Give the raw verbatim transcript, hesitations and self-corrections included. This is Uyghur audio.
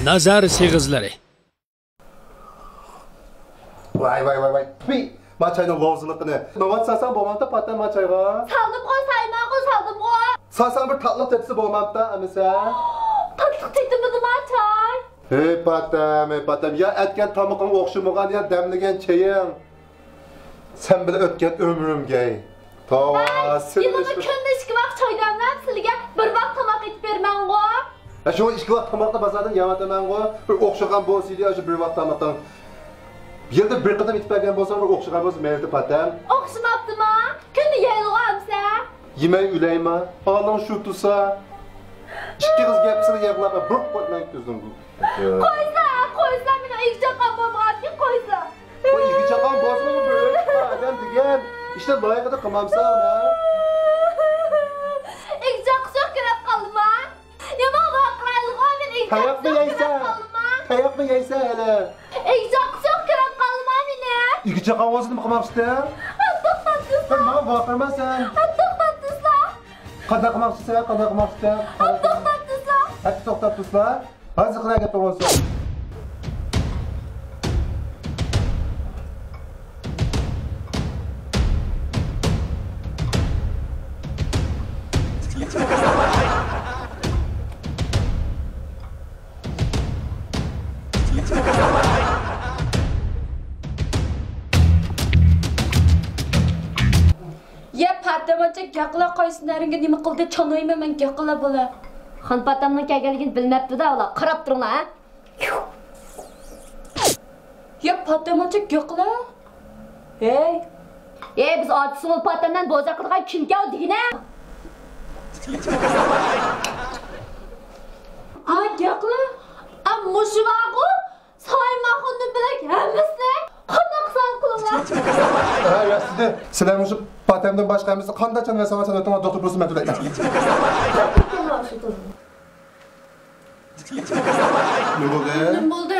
نازار سېغىزلىرى. ۋاي، ۋاي، ۋاي، ۋاي. پۇي! ما چاينىڭ لوزىلىقىنى. نوۋات سالساڭ بولمامتا پاتەم ما چايغا؟ سالدىمغۇ، سايماغۇ، سالدىمغۇ. سالساڭ بىر تاتلىق تېتىسى بولمامتا ئەمىسە؟ تاتلىق تېتىمىدىما چاي؟ ھەي پاتەم، ھەي پاتەم، يا ئەتكەن تامىقىڭ ئوخشىمىغان، يا دەملىگەن چېيىڭ. سەن بىلەن ئۆتكەن ئۆمرۈمگە. توۋا، ھەي، سېنى يىلىدا كۈندە ئىككى ۋاق چاي دەملەپ، سىلىگە بىر ۋاق تاماق ئېتىپ بېرىمەنغۇ. ھە، شۇڭا ئىككى ۋاق تاماقنى بازاردىن يەۋاتىمەنغۇ. بىر ئوخشىغان بولسىدى، ئاشۇ بىر ۋاق تاماقنىڭ. يىلدا بىر قېتىم ئېتىپ بەرگەن بولساڭ، بىر ئوخشىغان بولسا مەيلىدە پاتەم. ئوخشىماپتىما؟ كۈندە يەيدىغۇ ئەمسە. يېمەي ئۆلەيما؟ ھالىڭ شۇ تۇرسا. ئىككى قىز گەپ قىلسا يىغلاپ، بۇرۇپ قويماي كۆزۈڭ. قويسا، قويسا، مېنىڭ ئىگە چاقام بولمىغانكىن، قويسا. بۇ ئىگە چاقام بولسىمۇ، بىر ئۆلۈپ قالغان دېگەن ئىشنى لايىقىدا قىلمامسەن، ھە؟ ئىگە چاقىسى يوق كۆرۈپ قالدىما؟ يامان ۋارقىرايدىغۇ، مەن ئىگە چاقىسى يوق كۆرۈپ قالدىما؟ تاياقمۇ يەيسەن ھېلى؟ ئىگە چاقىسى يوق كۆرۈپ قالدىما مېنى؟ ئىگە چاقاڭ بولسا نېمە قىلماقچىسەن؟ توختاپ تۇرسا. ماڭا ۋارقىرىماسەن. توختاپ تۇرسا. قانداق قىلماقچىسەن؟ قانداق قىلماقچىسەن؟ توختاپ تۇرسا. ھەتتا توختاپ تۇرسا. ھازىر قىلار گەپنى بولسا. يە پاتەمچە گەقلا، قايسى نەرىڭگە نېمە قىلدى چانايمەن مەن گەقلا بۇلا. خان پاتەمنىڭ كەلگەنلىكىنى بىلمەپتۇ-دە ئۇلار، قاراپ تۇرۇڭلار ھە. يە پاتەمچە گەقلا. ھەي. ئەي بىز ئاتىسى بولۇپ پاتەمدىن بوزەك قىلىدىغان كىمكەن ئۇ دېگىنە؟ ئا گەقلا. ئا مۇشۇ بارغۇ. سايماخۇننى بىلەك ھەممىسىنى قانداق قىلساڭ قىلىڭلار. ھە راستىدى. سىلەر مۇشۇ پاتەمدىن باشقا ھەممىسى قانداق چان ۋەساڭلار سەن ئۆتۈڭلار دوختۇر بولسا مەن تۆلەيمەن. نېمە بولدى؟ نېمە بولدى؟